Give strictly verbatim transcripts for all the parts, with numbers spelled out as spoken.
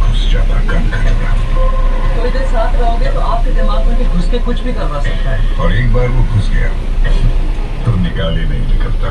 घुस जाता कनखजोरा। तो इधर साथ रहोगे तो आपके दिमाग में भी घुस के कुछ भी करवा सकता है। और एक बार वो घुस गया तो निकाले नहीं निकलता।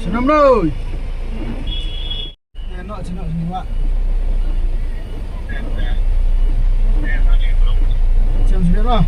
Shalom, bro. Ya, no, sino, sino, wa. Siang, sino, wa.